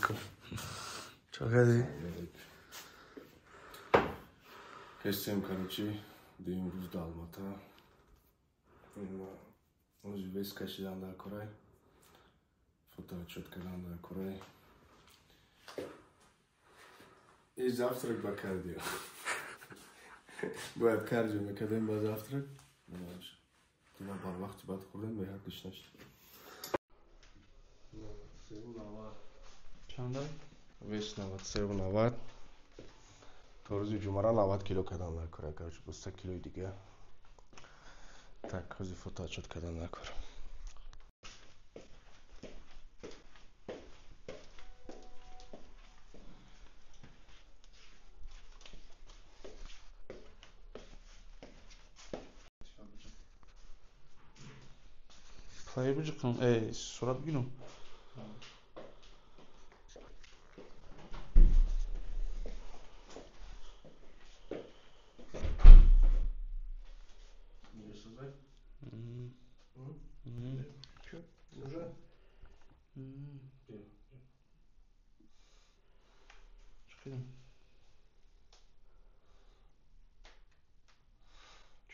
алейкум. Чо кардӣ? Кестем, короче, дуюм рӯз да Алмата. Рӯзи вес кашидан дар корай, фотоотчёт кардан дар корай. И завтрак ба кардио. Бояд кардио мекардем ба завтрак. Дина барвақти баъд хӯрдем, беҳад гушна шуд. Чанда? Вес 93,90. То рӯзи ҷумъара 90 кило кардан дар кора, короче, бо 3 килои дига. Так, ҳози фотоотчёт кардан дар кора. Плей биҷиқам, сурат бигирам.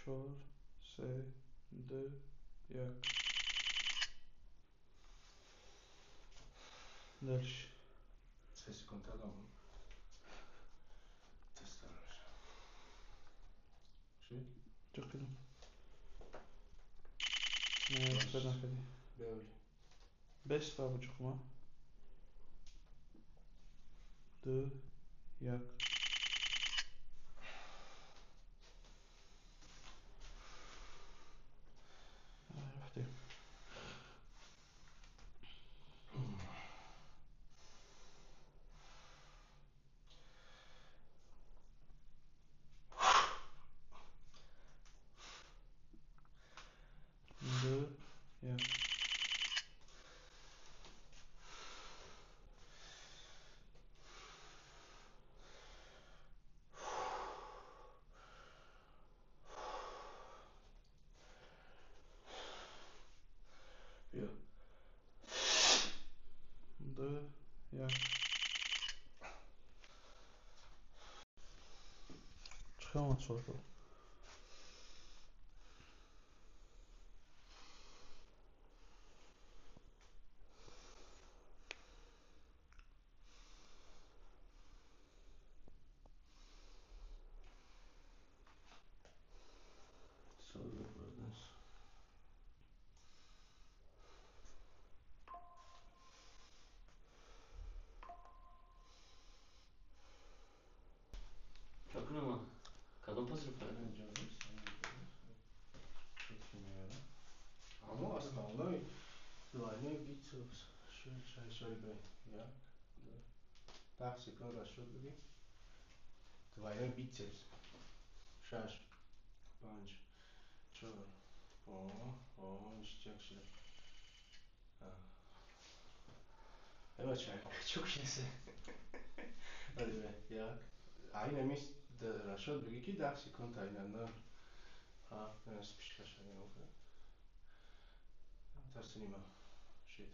Чор, се, ду, як. Дальше. 3 секунда дам. Тезтар мешавад. Шид? Ҷиқидам. Не, чиқар накардӣ. Беоли. Бес та буҷиқма. Ду, як. Рафтем. Ду, як. Биё. Ду, як. Чӣ хел омад суратро? Кадом позировка? Амо основной двойной бицепс. Шаш, шаш, як, ду. 10 секунд расчёт бигир. Двойной бицепс. Шаш, панҷ, чор, о, ништяк шуда. Э, бача, чӯк шидасе. Як. Айн амис расчёт бигир ки 10 секунд айна нол. Ҳафт, спишка шуда. Тарсинима. Шид.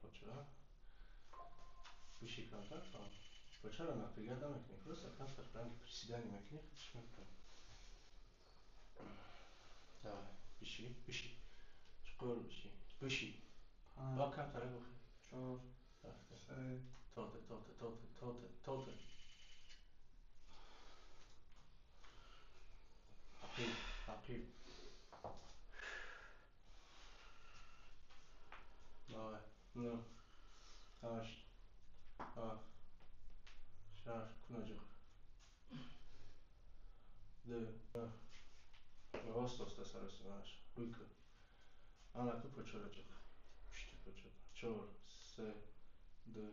Поча. Биши камтар то. Почаро напрягать намекунӣ. Просто камтар ранги приседание мекунӣ, худш мекунӣ. Давай, биши, биши. Чуқур биши. Биши. Ба камтар бихӯр. Чор, се. Тоте, тоте, тоте, тоте, тоте. Ақиб, ақиб. Давай, нӯҳ, ҳашт, ҳафт, шаш, кунаҷиқ. Ду, рост оста сарасимаш, рӯй кун. Ана ку почора ҷиқ. Пушти почора. Чор, се, ду,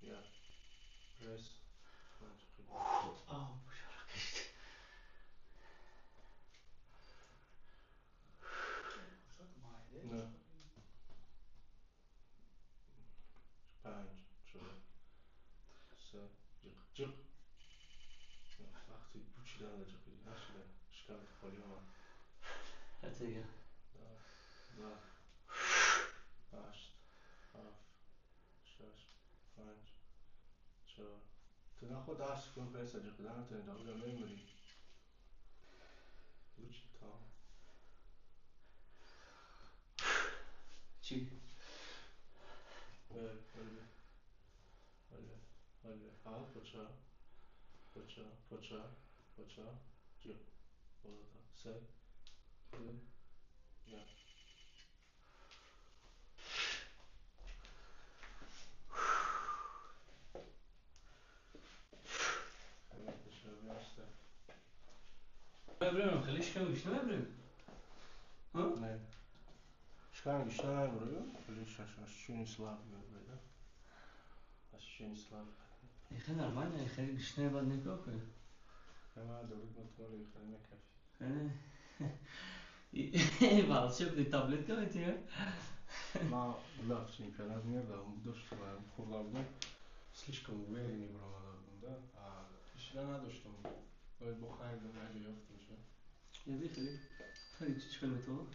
як. Пресс. Ау, почора кашид. Нӯҳ, панҷ, чор, се, ҷиқ, ҷиқ. Вақти бучидан ҷиқидӣ, нашида. Шикамат холӣ омад. Ҳатига. Даҳ, ҳашт, ҳафт, шаш, панҷ, 4. Ту наход 10 секунд преса ҷиқида наметавонӣ, дар онҷо мемирӣ. Лучше там. Чӣ? Аввал поча, поча, поча, поча, ҷиқ. Болота. 3, 2, 1. Мебурем, хеле шикам гушна мебурем. Не. Шикам гушна намебурем, хеле ощущение слаб мебурем. Ощущение слаб. Хеле нормально, хеле гушна бад нигоҳ кун. Ма дуруд мотори хеле мекафи. Волшебный таблетка метиё? Ма лав чемпионат мебурдам, доштам, хурда будам. Слишком уверенный баромада будам, да? А ишра надоштам. Бояд бо хайр дам, як ҷо ёфтам шо. Яби хеле. Хеле чӣ хел метавон?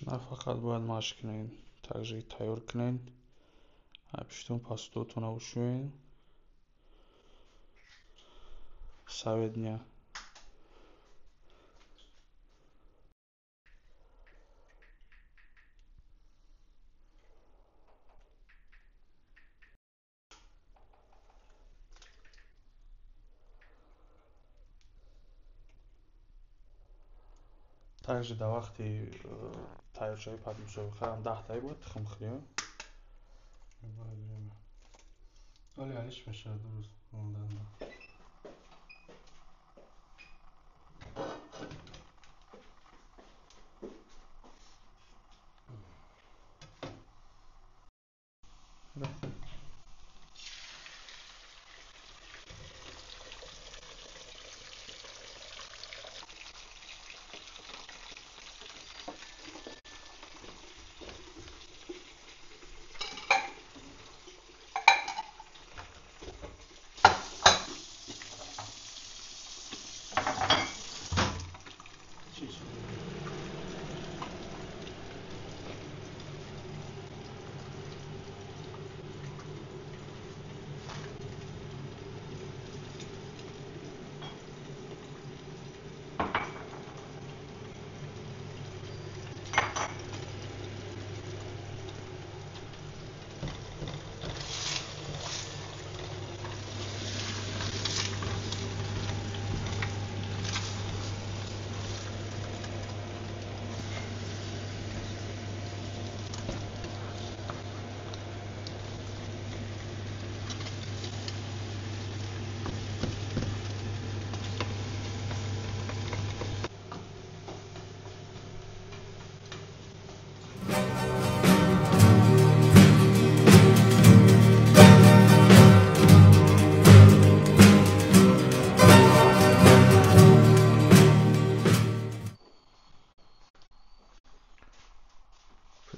На фақат бояд машқ кунед, также тайёр кунед, пиштун пастутонро бушӯед. Совет дня. Также дар вақти тайёршавӣ мусобиқа ҳам 10 таи бояд тухм хӯрӣ. Вале алиш мешавад дуруст мондан.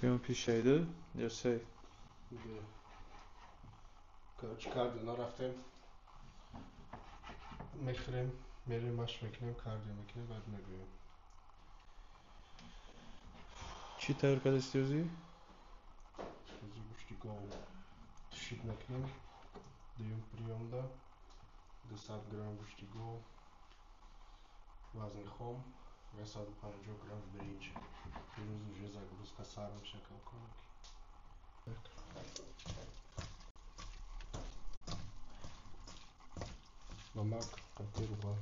Приём пишайду ё се? Короче, кардио нарафтем. Мехӯрем, мерем машқ мекунем, кардио мекунем, баъд мебиёем. Чӣ тайёр кардасти ӯзӣ? Ӯзи гӯшти гов тушить мекунем. Дуюм приёмда 200 грамм гӯшти гов, вазни хом, 150 грамм биринҷ. Имрӯз уже загрузка сар мешавад кам-камак. Намак, қатъи руған.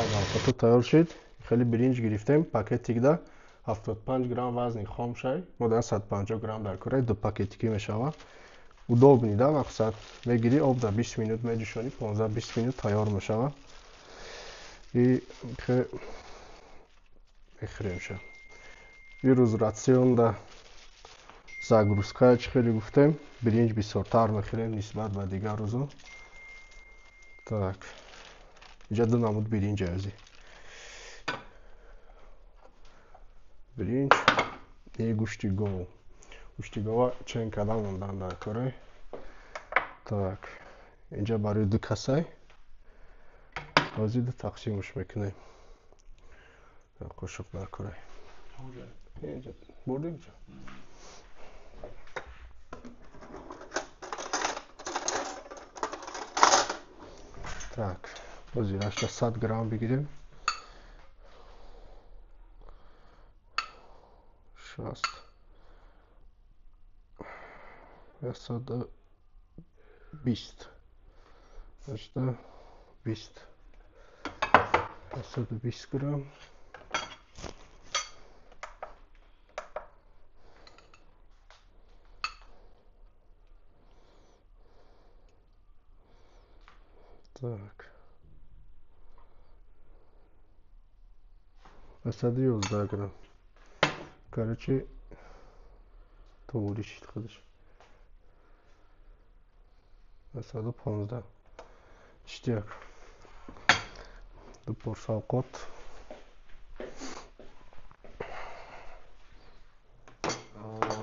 Так, овқату тайёр шид. Хеле биринҷ гирифтем, пакетикда 75 грамм вазни хом шай. Мо дар 150 грамм дар кора ду пакетики мешава. Удобный да, мақсад. Мегири об да 20 минут меҷӯшонӣ, 15-20 минут тайёр мешава. И мехӯремша. Ирӯз рационда загрузка чӣ хеле гуфтем, биринҷ бисёртар мехӯрем нисбат ба дигар рӯзо. Так. Инҷа ду намуд биринҷ ази. Биринҷ и гӯшти гов. Гӯшти гова чен кардан мондан дар кора. Так. Инҷа барои ду касай. Ҳозир ду тақсимш мекунем. Қошуқ дар кора. Инҷа бурдем инҷа. Так. Ҳозир 800 грамм бигирем. 60 120 820 120 грамм. Так. 111 грамм. Короче, туғри шид худаш. 115. Иштияк. Ду порса овқот.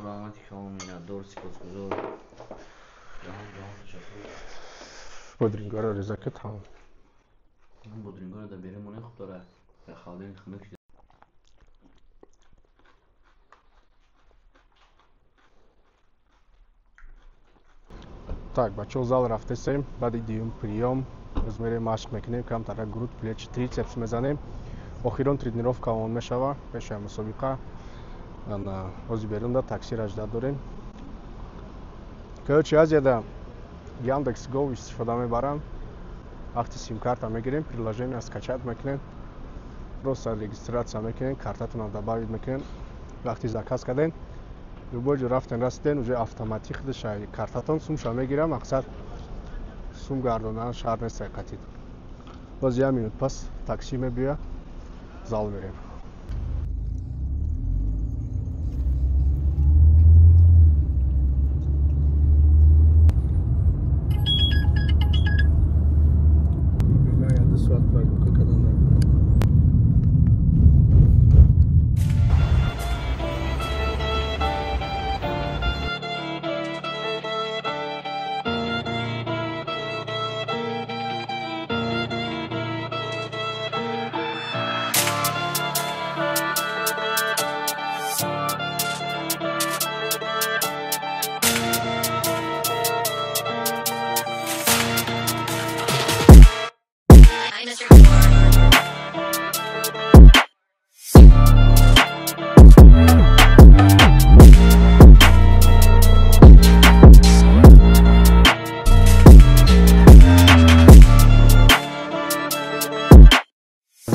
Раҳмати калон, миннатдор, сипосгузор. Ҷаҳон ҷаҳон ташаккур. Бодрингора реза ки тамом. Бодрингора дар берун монем хуб дорад. Дар холодильник хунук шуда. Так, бачаҳо зал рафтесем, баъди дуюм приём боз мерем машқ мекунем, камтара груд, плечи, трицепс мезанем. Охирон тренировкаамон мешава пеши мусобиқа. Ҳозир берунда таксира жда дорем. Короче, Азияда Яндекс Го истифода мебарам. Вақти сим-карта мегирем, приложение скачать мекунем, просто регистрация мекунем, картатонро добавить мекунем. Вақти заказ кардем, любой ҷо рафтен расиден, уже автоматик худаш картатон сумша мегирам, мақсад сум гардондан шарт нест қатид. Боз як минут пас такси мебиёяд, зал мерем.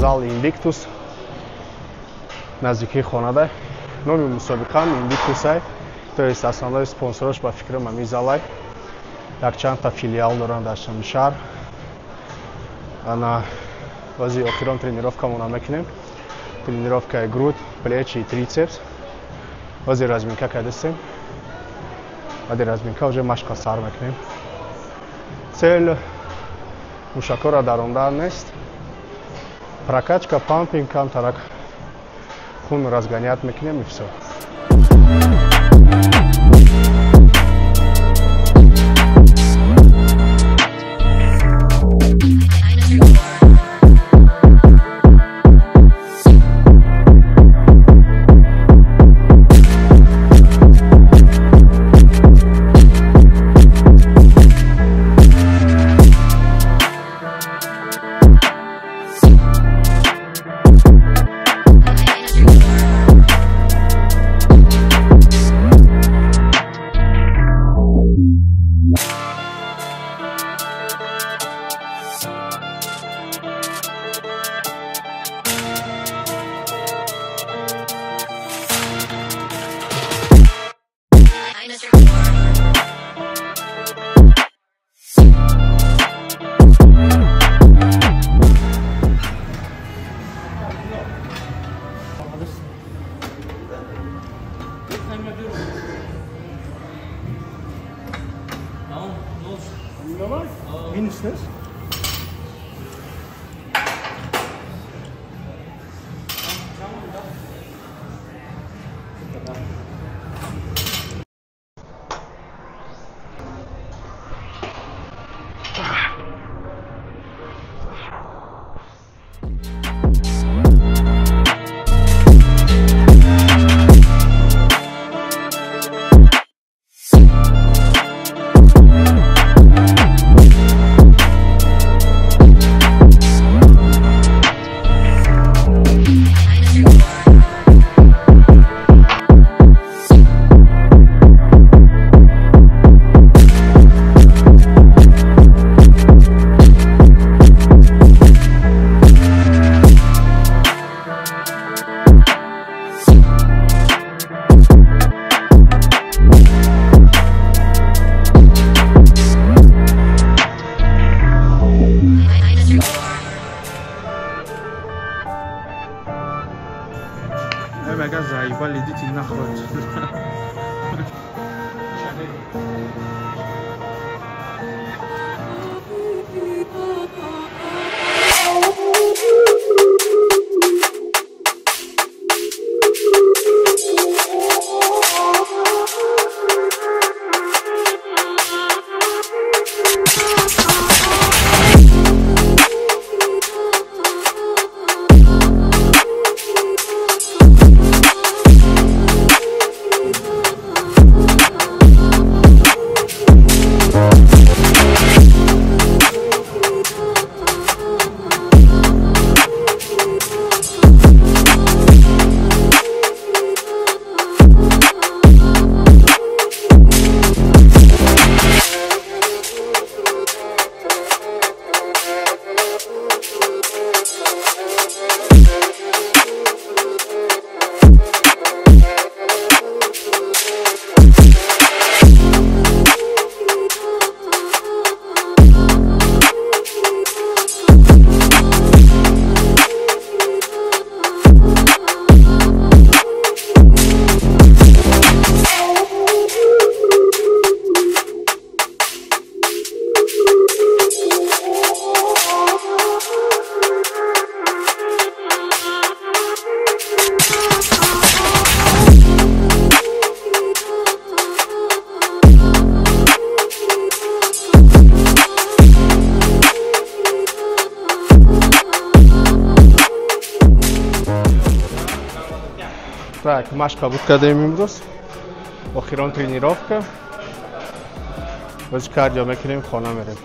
Зал Invictus наздикии хонада. Номи мусобиқаам Invictus-ай, то есть основной спонсораш ба фикрам ҳамин залай. Якчандта филиал доранд дар шаҳр. Ана баъзи охирон тренировкамона мекунем. Тренировкаи груд, плечи и трицепс. Баъзи разминка кардастем. Баъди разминка уже машқа сар мекунем. Цель мушакҳоро дарондан нест. Прокачка, пампинг, камтарак хун разгонять мекунем и всё. Mindestens. Мега заебали, идите нахуй отсюда. Так, машқ қабул кардем имрӯз. Охирон тренировка. Боз кардио мекунем, хона мерем.